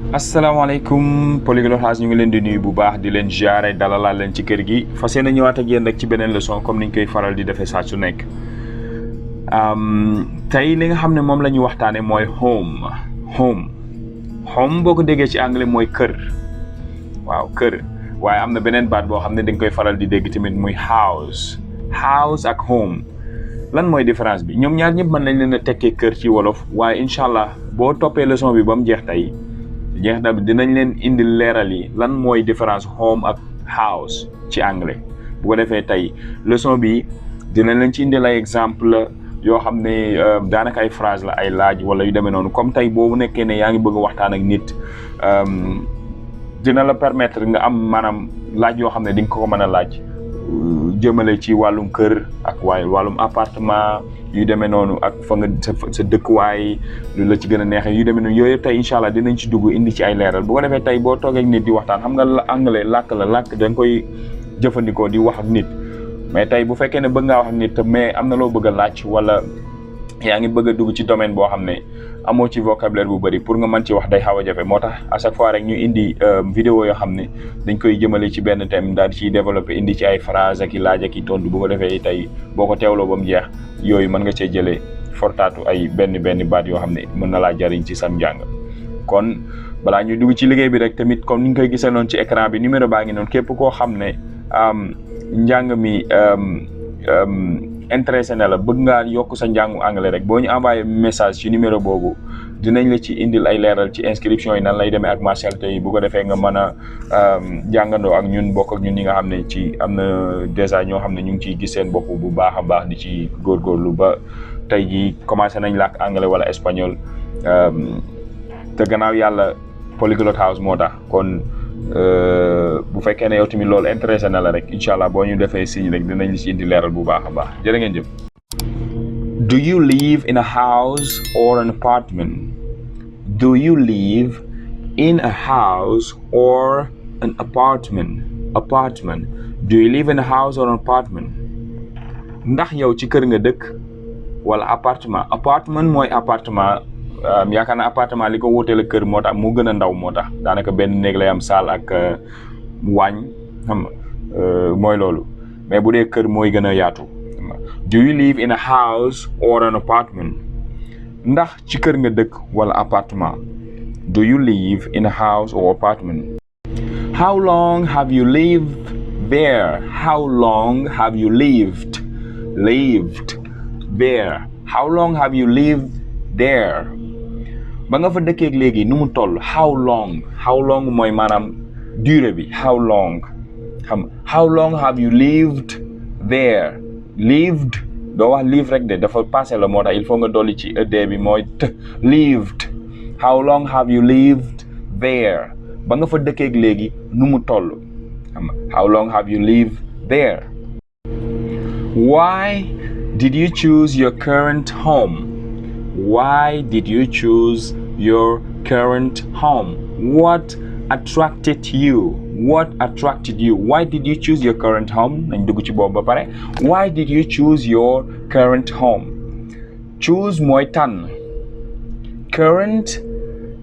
asalaamaaleykum PolyglotHouse ñu ngi leen di nuyu bu baax di leen jaare dalalaal leen ci kër gi fas yéene ñëwaat ak yéen rek ci beneen leçon comme niñ koy faral di defee saa su nekk tey li nga xam ne moom la ñuy waxtaane mooy home boo ko déggee ci anglais mooy kër. waaw kër waaye am na beneen baat boo xam ne dañ koy faral di dégg tamit muy house ak home. lan mooy différence bi ñoom ñaar ñëpp mën nañ leen a tekkee kër ci wolof waaye incha allah boo toppee leçon bi ba mu jeex tey jeexna bi dinañ leen indi leeral yi lan mooy différence home ak house ci anglais bu ko defee tey leçon bi dinañ leen ci indi ay exemple yoo xam ne daanaka ay phrase la ay laaj wala yu demee noonu comme tey boobu nekkee ne yaa ngi bëgg a waxtaan ak nit dina la permettre nga am maanaam laaj yoo xam ne di nga ko mën a laaj jëmale ci wàllum kër ak wàllum appartement yu demee noonu ak fa nga sa dëkkuwaay lu la ci gën a neexee yu demee noonu yooyu yëpp tey incha allah dinañ ci dugg indi ci ay leeral bu ko defee tey boo toogee ak nit di waxtaan xam nga anglais làkk da nga koy jëfandikoo di wax ak nit mais tey bu fekkee ne bëgg ngaa wax ak nit mais am na loo bëgg a laaj wala yaa ngi bëgg a dugg ci domaine boo xam ne amoo ci vocabulaire bu bëri pour nga mën ci wax day xaw a jafe moo tax à chaque fois rek ñu indi vidéo yoo xam ne dañ koy jëmale ci benn thème daal di ciy développé indi ci ay phrase ak i laaj ak i tontu bu ko defee tey boo ko teewloo ba mu jeex yooyu mën nga cee jëlee fortaatu ay benn baat yoo xam ne mën na laa jariñ ci sam njàng. kon balaa ñuy dugg ci liggéey bi rek tamit comme ni nga koy gisee noonu ci écran bi numéro baa ngi noonu képp koo xam ne njàng mi intéressé na la bëgg ngaa yokk sa njàngu anglais rek boo ñu envoyé message ci numéro boobu dinañ la ci indil ay leeral ci inscription yi nan lay demee ak mensualité yi bu ko defee nga mën a jàngandoo ak ñun bokk ak ñun ñi nga xam ne ci am na dèjà ñoo xam ne ñu ngi ciy gis seen bopp bu baax a baax di ci góorgóorlu ba tey jii commencé nañ làkk anglais wala espagnol te gannaaw yàlla PolyglotHouse moo tax kon bu fekkee ne yow tamit loolu intéressé na la rek incha allah boo ñu defee signe rek dinañ ci indi leeral bu baax a baax jërë ngeen jëf. Do you live in a house or an apartment? Do you live in a house or an apartment? Do you live in a house or an apartment? ndax yow ci kër nga dëkk wala appartement mooy appartement. yaakaar naa appartement li ko wóoteel kër moo tax mu gën a ndaw moo tax daanaka benn néeg lay am salle ak waañ xam nga mooy loolu mais bu dee kër mooy gën a yaatu. Do you live in a house or an apartment? ndax ci kër nga dëkk wala appartement. Do you live in a house or apartment? How long have you lived there? How long have you lived there? How long have you lived there? ba nga fa dëkkeeg léegi nu mu toll how long mooy maanaam durée bi how long have you lived there? Lived doo wax live rek de dafa passé la moo tax il faut nga dolli ci ed bi mooy lived. How long have you lived there? ba nga fa dëkkeeg léegi nu mu toll how long have you lived there? Why did you choose your current home? Why did you choose your current home? What attracted you? Why did you choose your current home? nañ dugg ci boobu ba pare. Why did you choose your current home? Choose mooy tànn. Current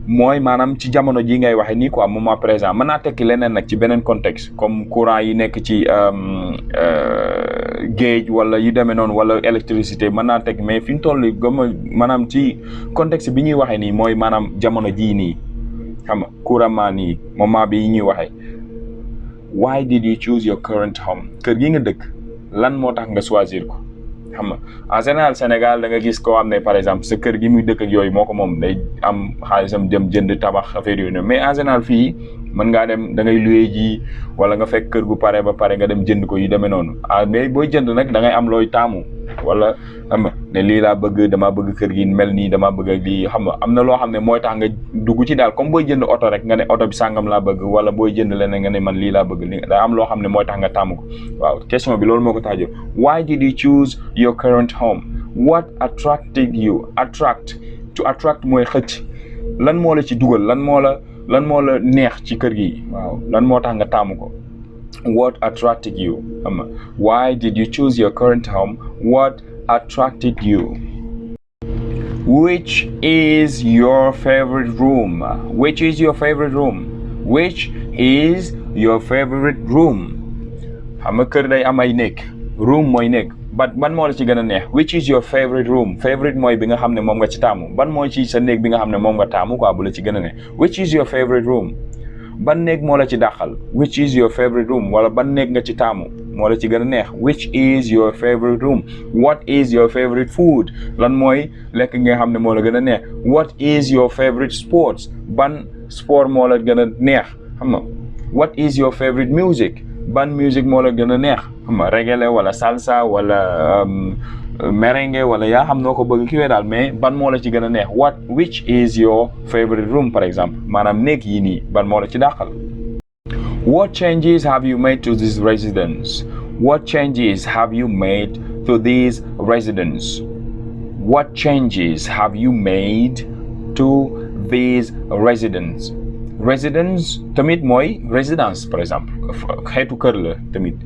mooy maanaam ci jamono ji ngay waxe nii quoi moment présent mën naa tekki leneen nag ci beneen contexte comme courant yi nekk ci géej wala yu demee noonu wala électricité mën naa tekki mais fi ñu toll gëm maanaam ci contexte bi ñuy waxee nii mooy maanaam jamono jii nii xam nga couramment nii moment bi ñuy waxee. Why did you choose your current home? kër gi nga dëkk lan moo tax nga choisir ko xam nga en général Sénégal da nga gis koo xam ne par exemple sa kër gi muy dëkk ak yooyu moo ko moom day am xaalisam dem jënd tabax affaire yooyu mais en général fii mën ngaa dem da ngay loué ji wala nga fekk kër gu pare ba pare nga dem jënd ko yu demee noonu mais booy jënd nag da ngay am looy taamu wala xam nga ne lii laa bëgg damaa bëgg kër gi mel nii damaa bëgg ak lii xam nga am na loo xam ne mooy tax nga dugg ci daal comme booy jënd oto rek nga ne oto bi sàngam laa bëgg wala booy jënd leneen nga ne man lii laa bëgg li daa am loo xam ne mooy tax nga taamu ko waaw question bi loolu moo ko tax why did you choose your current home? What attracted you? To attract mooy xëcc lan moo la ci dugal lan moo la neex ci kër gi waaw lan moo tax nga taamu ko. What attracted you? Why did you choose your current home? What attracted you? which is your favorite room? Which is your favorite room? Which is your favorite room? xam nga kër day am ay néeg, room mooy néeg, ban moo la ci gën a neex? Which is your favorite room? Favorite mooy bi nga xam ne moom nga ci taamu. Ban mooy ci sa néeg bi nga xam ne moom nga taamu quoi bu la ci gën a neex? Which is your favorite room? Ban néeg moo la ci dàqal? Which is your favorite room? Wala ban néeg nga ci taamu moo la ci gën a neex? Which is your favorite room? What is your favorite food? Lan mooy lekk nga xam ne moo la gën a neex? What is your favorite sports? Ban sport moo la gën a neex? Xam nga what is your favorite music? Ban music moo la gën a neex? Xam nga reggae la wala salsa wala merengue wala yaa xam noo ko bëgg kiwee daal, mais ban moo la ci gën a neex? Which is your favorite room par exemple? maanaam néeg yi nii ban moo la ci dàqal? What changes have you made to this residence? What changes have you made to this residence? What changes have you made to this residence? Residence tamit mooy résidence par exemple, xeetu kër la tamit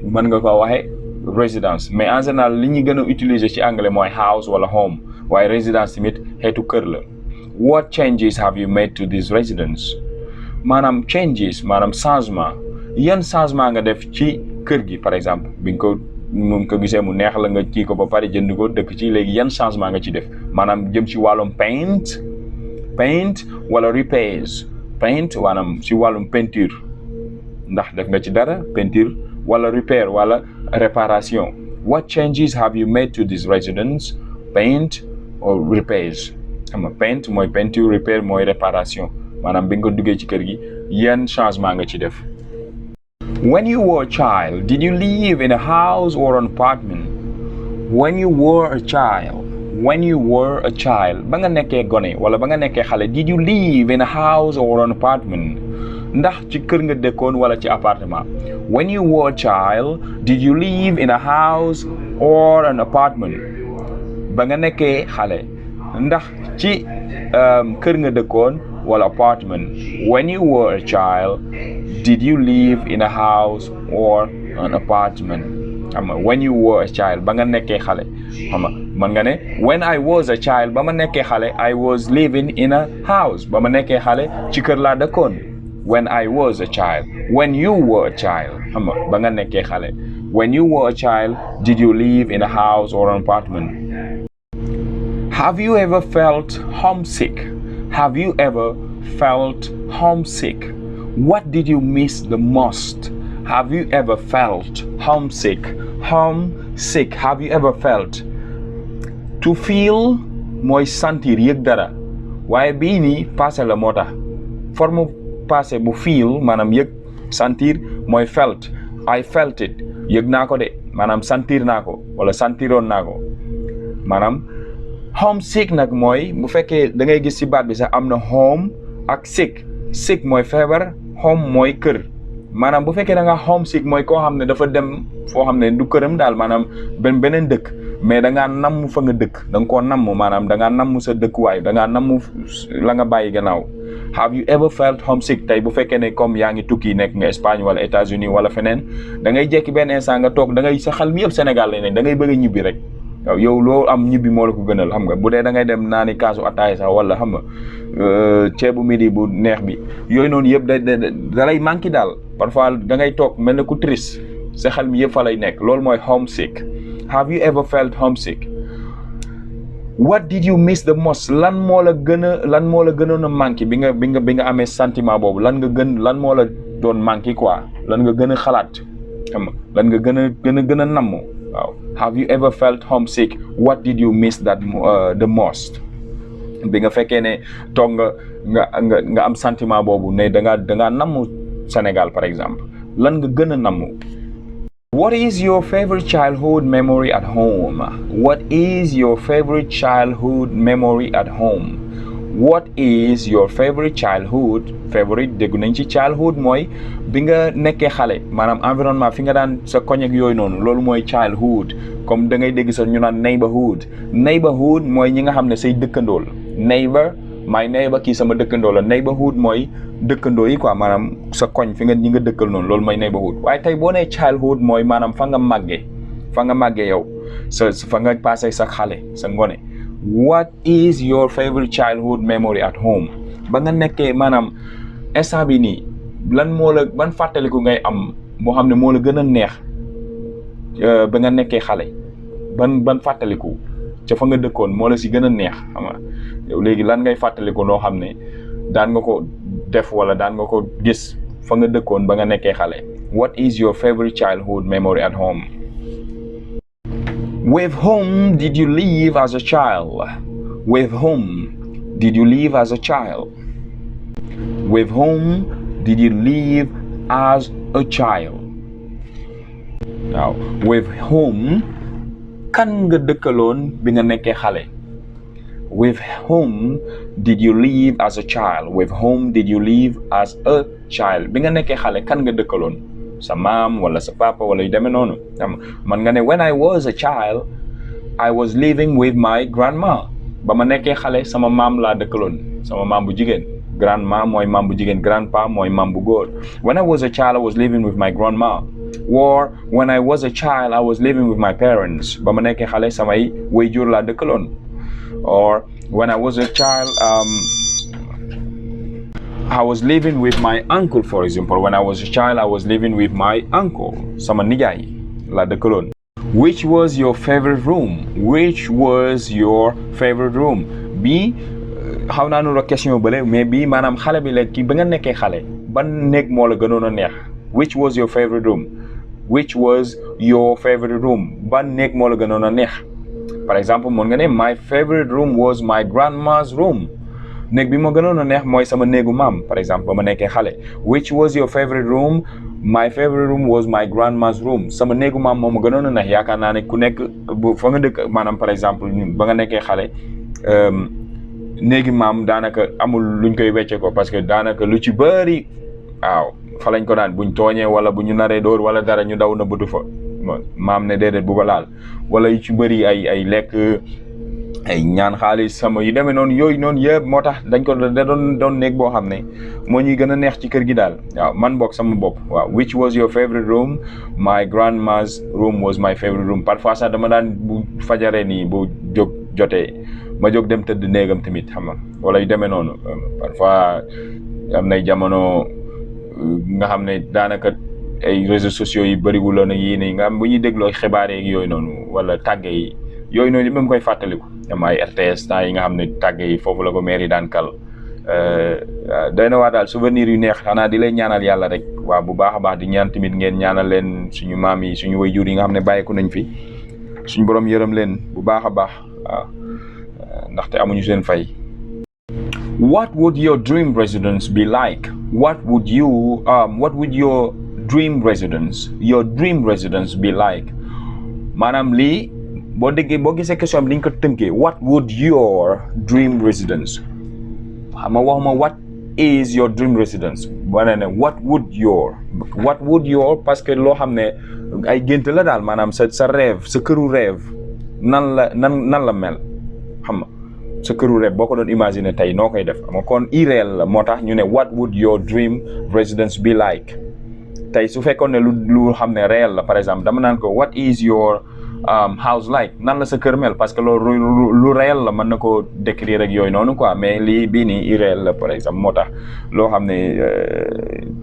mën nga ko waxee résidence, mais en général li ñu gën a utiliser ci anglais mooy house wala home, waaye résidence tamit xeetu kër la. What changes have you made to this residence? maanaam changes maanaam changement, yan changement nga def ci kër gi par exemple bi nga ko gisee mu neex la nga kii ko ba pare jënd ko dëkk ci, léegi yan changement nga ci def? maanaam jëm ci wàllum paint wala repairs. Paint maanaam ci wàllum peinture, ndax def nga ci dara peinture, wala repair wala réparation. What changes have you made to this residence? Paint or repairs. xam nga paint mooy peinture, repair mooy réparation. maanaam bi nga duggee ci kër gi yan changement nga ci def? When you were a child, did you live in a house or an apartment? When you were a child, ba nga nekkee gone wala ba nga nekkee xale, did you live in a house or an apartment? ndax ci kër nga dëkkoon wala ci appartement? When you were a child, did you live in a house or an apartment? ba nga nekkee xale ndax ci kër nga dëkkoon wala apartment? When you were a child, did you live in a house or an apartment? xam nga when you were a child ba nga nekkee xale, xam nga man nga ne when I was a child ba ma nekkee xale, I was living in a house. ba ma nekkee xale ci kër laa dëkkoon. When I was a child. When you were a child, xam nga ba nga nekkee xale. When you were a child, did you live in a house or an apartment? Have you ever felt homesick? Have you ever felt homesick? What did you miss the most? Have you ever felt homesick? Homesick. Have you ever felt? To feel mooy sentir, yëg dara, waaye bii nii passé la moo tax. Forme passé bu feel maanaam yëg, sentir mooy felt. I felt it. yëg naa ko de, maanaam sentir naa ko wala sentiroon naa ko. maanaam homesick nag mooy bu fekkee da ngay gis ci baat bi sax am na home ak sick. Sick mooy feebar, home mooy kër. maanaam bu fekkee da nga homesick mooy koo xam ne dafa dem foo xam ne du këram daal, maanaam beneen dëkk, mais da ngaa namm fa nga dëkk, da nga koo namm, maanaam da ngaa namm sa dëkkuwaay, da ngaa namm la nga bàyyi gannaaw. Have you ever felt homesick? tey bu fekkee ne comme yaa ngi tukki nekk nga Espagne wala États-Unis wala feneen, da ngay jekki benn instant nga toog, da ngay sa xel mi yëpp Sénégal lay nekk, da ngay bëgg a ñibbi rek. waaw yow loo am ñibbi moo la ko gënal, xam nga bu dee da ngay dem naani kaasu ataay sax wala xam nga ceebu midi bu neex bi, yooyu noonu yëpp da lay manqué daal. parfois da ngay toog mel na ku triste, sa xel mi yëpp fa lay nekk. loolu mooy homesick. Have you ever felt homesick? What did you miss the most? lan moo la gënoon a manqué bi nga amee sentiment boobu? lan moo la doon manqué quoi? lan nga gën a xalaat, xam nga lan nga gën a namm? waaw. Have you ever felt homesick? What did you miss that the most? bi nga fekkee ne toog nga am sentiment boobu ne da nga namm Senegal par exemple, lan nga gën a namm? What is your favorite childhood memory at home? What is your favorite childhood memory at home? What is your favorite childhood? Favorite déggu nañ ci childhood mooy bi nga nekkee xale, maanaam environnement fi nga daan sa koñ ak yooyu noonu, loolu mooy childhood. comme da ngay dégg sax ñu naan neighborhood mooy ñi nga xam ne say dëkkandool. Neighbor, my neighbor, kii sama dëkkandoo la. Neighborhood mooy dëkkandoo yi quoi, maanaam sa koñ fi nga ñi nga dëkkal noonu, loolu mooy neighborhood. waaye tey boo nee childhood mooy maanaam fa nga màggee yow, fa nga passé sa xale, sa ngone, what is your favorite childhood memory at home? Ba nga nekkee maanaam instant bi nii lan moo la ban fàttaliku ngay am moo xam ne moo la gën a neex ba nga nekkee xale ban fàttaliku ca fa nga dëkkoon moo la si gën a neex xam nga yow léegi lan ngay fàttaliku noo xam ne daan nga ko def wala daan nga ko gis fa nga dëkkoon ba nga nekkee xale. What is your favorite childhood memory at home? With whom did you live as a child? With whom did you live as a child? With whom did you live as a child? Now, with whom kan nga dëkkaloon bi nga nekkee xale? With whom did you live as a child? With whom did you live as a child? Bi nga nekkee xale kan nga dëkkaloon? Sa maam wala sa papa wala yu demee noonu. Man nga ne when I was a child, I was living with my grandma. Ba ma nekkee xale sama maam laa dëkkaloon, sama maam bu jigéen. Grandma mooy maam bu jigéen, grandpa mooy maam bu góor. When I was a child, I was living with my grandma. Or when I was a child, I was living with my parents. Ba ma nekkee xale samay waajur laa dëkkaloon. Or when I was a child, I was living with my uncle, for example. When I was a child, I was living with my uncle. Sama nijaay la dëkkaloon. Which was your favorite room? Which was your favorite room? Bii xaw naa nuroo question bële mais bii maanaam xale bi léegi ba nga nekkee xale ban néeg moo la gënoon a neex? Which was your favorite room? Which was your favorite room? Ban néeg moo la gënoon a neex? Par exemple mën nga ne my favorite room was my grandma's room. Néeg bi ma gënoon a neex mooy sama néegu maam par exemple ba ma nekkee xale. Which was your favorite room? My favorite room was my grandma's room. Sama néegu maam moo ma gënoon a neex. Yaakaar naa ne ku nekk fa nga dëkk maanaam par exemple ba nga nekkee xale néegi maam daanaka amul luñ koy wecce ko parce que daanaka lu ci bëri waaw fa lañ ko daan buñ tooñee wala bu ñu naree dóor wala dara ñu daw na bëtu fa maam ne déedéet bu ko laal wala yu ci bëri ay lekk ay ñaan xaalis sama yu demee noonu yooyu noonu yëpp moo tax dañ ko da doon néeg boo xam ne moo ñuy gën a neex ci kër gi daal waaw man bokk sama bopp waaw. Which was your favorite room? My grandma's room was my favorite room. Parfois sax dama daan bu fajaree nii bu jóg jotee ma jóg dem tëdd néegam tamit xam nga wala yu demee noonu. Parfois am nay jamono nga xam ne daanaka ay réseaux sociaux yi bëriwuloon ak yii nii nga xam bu ñuy dégloo xibaar yeeg yooyu noonu wala tàgge yi yooyu noonu même koy fàttaliku am ay RTS temps yi nga xam ne tàgge yi foofu la ko maire yi daan kal doy na waa daal souvenir yu neex xanaa di lay ñaanal yàlla rek waaw bu baax a baax di ñaan tamit ngeen ñaanal leen suñu maam yi suñu waajur yi nga xam ne bàyyiku nañ fi suñu borom yërëm leen bu baax a baax waaw ndaxte amuñu seen fay. What would your dream residence be like? What would your dream residence be like? Maanaam lii boo déggee boo gisee question bi liñ ko tënkee what would your dream residence xam nga waxuma what is your dream residence wane ne what would your parce que loo xam ne ay gént la daal maanaam sa rêve sa këru rêve nan la mel xam nga sa këru rêve boo ko doon imaginer tey noo koy def xam nga kon irréel la moo tax ñu ne what would your dream residence be like tey su fekkoon ne lu xam ne réel la par exemple dama naan ko what is your house like nan la sa kër mel parce que loolu lu réel la mën na koo décrire ak yooyu noonu quoi mais lii bii nii irréel la par exemple moo tax loo xam ne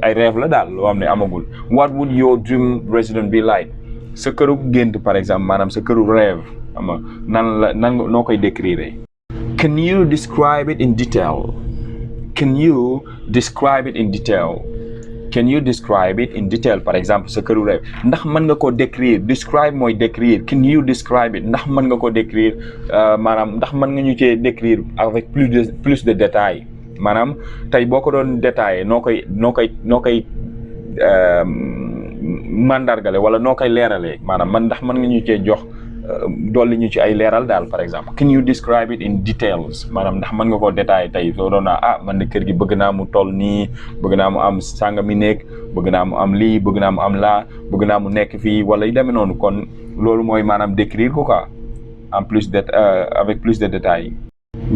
ay rêve la daal loo xam ne amagul. What would your dream residence be like? Sa këru gént par exemple maanaam sa këru rêve xam nga nan noo koy décrire. Can you describe it in detail? Can you describe it in detail? Can you describe it in detail? Par exemple sa këru rêve ndax mën nga ko décrire. Describe mooy décrire. Can you describe it? Ndax mën nga ko décrire maanaam ndax mën nga ñu cee décrire avec plus de détails maanaam tey boo ko doon détaillé noo koy mandargale wala noo koy leeralee maanaam ndax mën nga ñu cee jox dolli ñu ci ay leeral daal par exemple. Can you describe it in details maanaam ndax mën nga koo détaillé tey soo doon man de kër gi bëgg naa mu toll nii bëgg naa mu am sàngami nekk bëgg naa mu am lii bëgg naa mu am laa bëgg naa mu nekk fii wala yu demee noonu kon loolu mooy maanaam décrire ko quoi en plus avec plus de détails.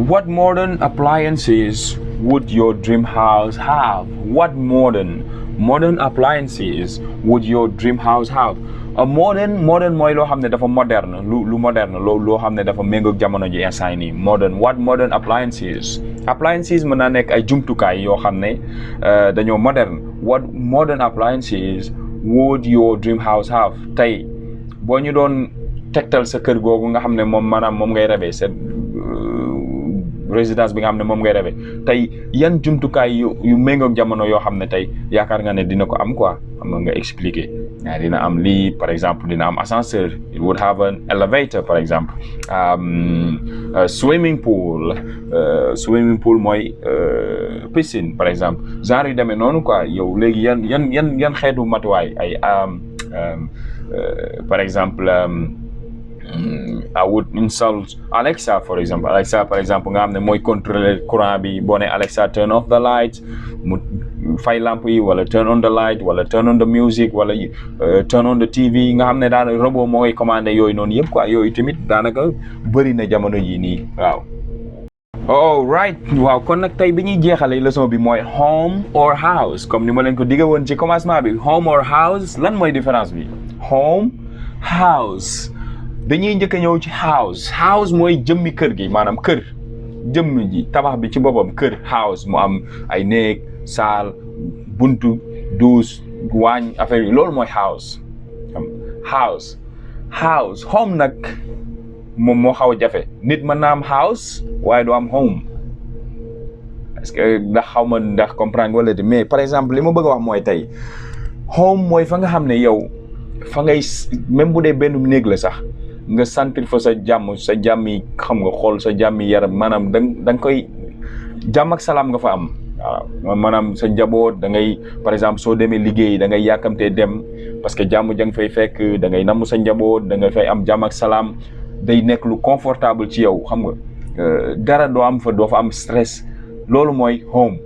What modern appliances would your dream house have? What modern appliances would your dream house have? modern mooy loo xam ne dafa moderne lu moderne loo xam ne dafa méngoog jamono ji instant nii modern appliances mën naa nekk ay jumtukaay yoo xam ne dañoo moderne. What modern appliances would your dream house have? Tey boo ñu doon tegtal sa kër googu nga xam ne moom ngay rêvé sa résidence bi nga xam ne moom ngay rêvé tey yan jumtukaay yu méngoog jamono yoo xam ne tey yaakaar nga ne dina ko am quoi xam nga expliquer. dina am lii par exemple dina am ascenseur, it would have an elevator par exemple, swimming pool mooy piscine par exemple, genre yu demee noonu quoi. Yow léegi yan xeetu matuwaay ay par exemple I would install Alexa par exemple nga xam ne mooy contrôler courant bi. Boo ne Alexa turn off the light mu fay lamp yi, wala turn on the light, wala turn on the music, wala turn on the TV, nga xam ne daanaka robot moo koy commandé yooyu noonu yëpp quoi. Yooyu tamit daanaka bëri na jamono yii nii waaw. all right waaw kon nag tey bi ñuy jeexalee leçon bi mooy home or house, comme ni ma leen ko digge woon ci commencement bi. home or house lan mooy différence bi? home house dañuy njëkk a ñëw ci house mooy jëmmi kër gi, maanaam kër jëmmi ji tabax bi ci boppam kër. house mu am ay néeg, saal, buntu, douche, waañ, affaire yi, loolu mooy house. home nag moom moo xaw a jafe. nit mën naa am house waaye du am home. est-ce que ndax comprendre wala de, mais par exemple li ma bëgg a wax mooy tey home mooy fa nga xam ne yow fa ngay même bu dee benn néeg la sax nga sentir fa sa jàmmi xam nga xool sa jàmmi yaram, maanaam da nga koy jàmm ak salaam nga fa am. waaw maanaam sa njaboot da ngay par exemple soo demee liggéey da ngay yàkkamtee dem parce que jàmm ja nga fay fekk, da ngay namm sa njaboot, da nga fay am jàmm ak salaam, day nekk lu confortable ci yow xam nga. dara doo fa am stress. loolu mooy home.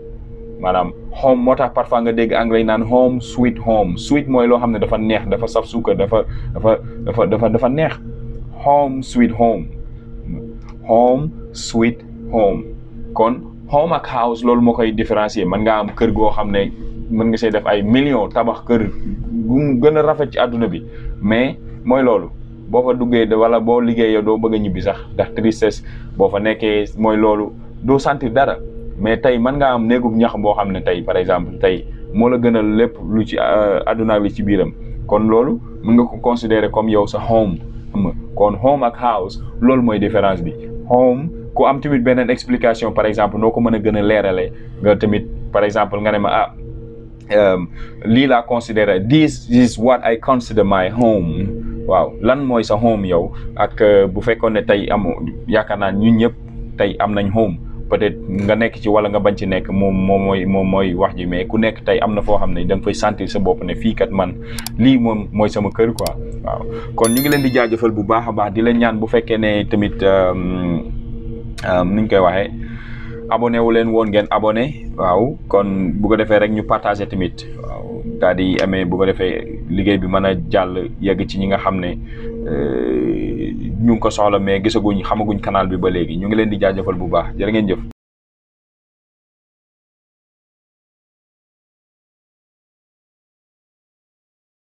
maanaam home moo tax parfois nga dégg anglais naan home sweet home. sweet mooy loo xam ne dafa neex, dafa saf suukar, dafa neex. home sweet home. kon home ak house loolu moo koy différencier. mën nga am kër goo xam ne mën nga see def ay millions, tabax kër gu gën a rafet ci àdduna bi, mais mooy loolu boo fa duggee wala boo liggéey yow doo bëgg a ñibbi sax ndax tristesse. boo fa nekkee mooy loolu doo sentir dara. mais tey mën ngaa am néegub ñax boo xam ne tey par exemple tey moo la gënal lépp lu ci àdduna li ci biiram. kon loolu mën nga ko considérer comme yow sa home. kon home ak house loolu mooy différence bi. home ku am tamit beneen explication par exemple noo ko mën a gën a leerale nga tamit par exemple nga ne ma lii laa considéré, this is what I consider my home. waaw lan mooy sa home yow? ak bu fekkoon ne tey yaakaar naa ñun ñëpp tey am nañ home. peut-être nga nekk ci wala nga bañ ci nekk moom mooy wax ji, mais ku nekk tey am na foo xam ne da nga fay sentir sa bopp ne fii kat man lii moom mooy sama kër quoi. waaw kon ñu ngi leen di jaajëfal bu baax a baax, di leen ñaan bu fekkee ne tamit nuñ koy waxee abonné wu leen woon ngeen abonné. waaw kon bu ko defee rek ñu partagé tamit. waaw daal di amee bu ko defee liggéey bi mën a jàll yegg ci ñi nga xam ne ñu ngi ko soxla mais xamaguñ canal bi ba léegi. ñu ngi leen di jaajëfal bu baax, jërë ngeen jëf.